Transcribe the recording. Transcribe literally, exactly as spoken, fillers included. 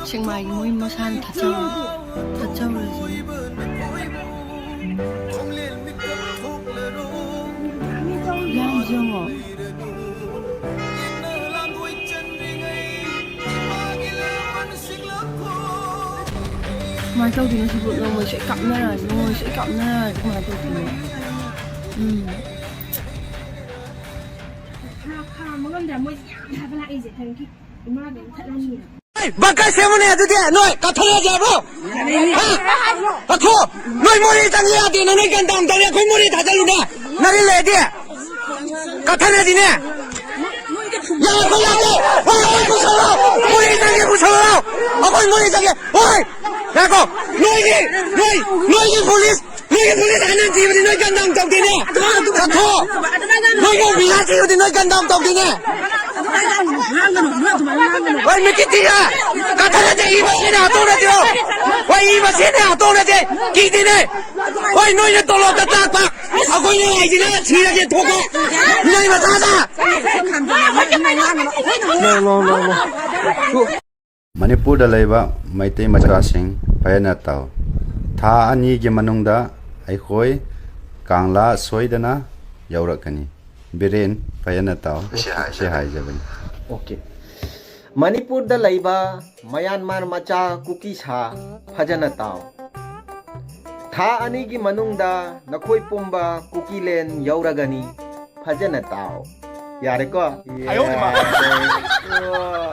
ꯁꯦꯛꯃꯥꯏꯒꯤ ꯃꯣꯏ ꯃꯁꯥꯅ ꯊꯥꯖꯕ, ꯊꯥꯖꯕꯁꯦ꯫ ꯌꯥꯝ ꯌꯦꯡꯉꯣ꯫ ꯀꯃꯥꯏꯅ ꯇꯧꯗꯣꯏꯅꯣ ꯁꯤꯕꯨ? ꯅꯣꯡꯃꯩꯁꯨ ꯍꯦꯛ ꯀꯥꯞꯅꯔꯛꯑꯗꯤ, ꯅꯣꯡꯃꯩꯁꯨ ꯍꯦꯛ ꯀꯥꯞꯅꯔꯛꯑꯗꯤ ꯀꯃꯥꯏꯅ ꯇꯧꯗꯣꯏꯅꯣ? ꯎꯝ꯫ ꯈꯥꯝꯕ ꯉꯝꯗ꯭ꯔꯦ ꯃꯣꯏꯁꯦ ꯌꯥꯝ ꯍꯥꯏꯒꯠꯂꯛꯏꯁꯦ꯫ ꯊꯦꯡꯀꯤ ꯏꯃꯥꯒ ꯃꯨꯊꯠꯂꯅꯤ꯫ ꯕꯪꯀꯔ ꯁꯦꯝꯃꯨꯅꯦ ꯑꯗꯨꯗꯤ꯫ ꯅꯣꯏ ꯀꯠꯊꯔꯁꯦ ꯍꯥꯏꯕ꯭ꯔꯣ? ꯍꯥ? ꯀꯠꯊꯣ꯫ ꯅꯣꯏ ꯃꯣꯔꯦ ꯆꯪꯒꯦ ꯌꯥꯗꯦꯅ ꯅꯣꯏ ꯒꯟꯗꯥꯝ ꯇꯧꯔꯦ꯫ ꯑꯩꯈꯣꯏ ꯃꯣꯔꯦ ꯊꯥꯖꯜꯂꯨꯅꯦ꯫ ꯅꯪꯒꯤ ꯂꯩꯔꯗꯤ ꯀꯠꯊꯔꯁꯤꯅꯦ꯫ ꯌꯥ, ꯑꯩꯈꯣꯏ ꯌꯥꯗꯦ꯫ ꯍꯣꯏ, ꯑꯩꯈꯣꯏ ꯄꯨꯁꯜꯂꯣ꯫ ꯃꯣꯔꯦ ꯆꯪꯒꯦ ꯄꯨꯁꯜꯂꯣ꯫ ꯑꯩꯈꯣꯏ ꯃꯣꯔꯦ ꯆꯪꯒꯦ꯫ ꯍꯣꯏ꯫ ꯉꯥꯏꯈꯣ꯫ ꯅꯣꯏꯒꯤ, ꯅꯣꯏ, ꯅꯣꯏꯒꯤ ꯄꯨꯂꯤꯁ, ꯅꯣꯏꯒꯤ ꯄꯨꯂꯤꯁ ꯑꯍꯟ ꯊꯤꯕꯗꯤ ꯅꯣꯏ ꯒꯟꯗꯥꯝ ꯇꯧꯗꯦꯅꯦ꯫ ꯀꯠꯊꯣ꯫ ꯅꯣꯏꯒꯤ ꯑꯣꯐꯤꯁꯥꯔ ꯊꯤꯕꯗꯤ ꯅꯣꯏ ꯒꯟꯗꯥꯝ ꯇꯧꯗꯦꯅꯦ꯫ ꯍꯣꯏ, ꯃꯤꯠꯀꯤ ꯊꯤꯔꯦ꯫ ꯀꯠꯊꯔꯁꯦ, ꯏ ꯃꯁꯦꯟꯅꯦ, ꯍꯥꯠꯇꯣꯛꯅꯁꯤꯔꯣ? ꯍꯣꯏ, ꯏ ꯃꯁꯦꯟꯅꯦ, ꯍꯥꯠꯇꯣꯛꯅꯁꯦ꯫ ꯀꯤꯗꯦꯅꯦ꯫ ꯍꯣꯏ, ꯅꯣꯏꯅ ꯇꯣꯂꯣꯞꯇ ꯆꯥꯛꯄ, ꯑꯩꯈꯣꯏꯅ ꯍꯥꯏꯁꯤꯅ ꯁꯤꯔꯒꯦ ꯊꯣꯛꯄ꯫ ꯅꯣꯏ ꯃꯆꯥꯗ꯫ No, no, no, no. ꯃꯅꯤꯄꯨꯔꯗ ꯂꯩꯕ ꯃꯩꯇꯩ ꯃꯆꯥꯁꯤꯡ ꯐꯖꯅ ꯇꯥꯎ꯫ ꯊꯥ ꯑꯅꯤꯒꯤ ꯃꯅꯨꯡꯗ ꯑꯩꯈꯣꯏ ꯀꯪꯂꯥ ꯁꯣꯏꯗꯅ ꯌꯧꯔꯛꯀꯅꯤ꯫ ꯕꯤꯔꯦꯟ, ꯐꯖꯅ ꯇꯥꯎ꯫ ꯁꯤ ꯍꯥꯏꯖꯕꯅꯤ꯫ ꯁꯤ ꯍꯥꯏꯖꯕꯅꯤ꯫ ꯑꯣꯀꯦ꯫ ꯃꯅꯤꯄꯨꯔꯗ ꯂꯩꯕ ꯃꯌꯥꯟꯃꯥꯔ ꯃꯆꯥ ꯀꯨꯀꯤ ꯁꯥ, ꯐꯖꯅ ꯇꯥꯎ꯫ ꯊꯥ ꯑꯅꯤꯒꯤ ꯃꯅꯨꯡꯗ ꯅꯈꯣꯏ ꯄꯨꯝꯕ ꯀꯨꯀꯤꯂꯦꯟ ꯌꯧꯔꯒꯅꯤ꯫ ꯐꯖꯅ ꯇꯥꯎ꯫ ꯌꯥꯔꯦꯀꯣ? ꯑꯌꯣ, ꯏꯃꯥ꯫ ꯌꯥꯔꯦꯀꯣ?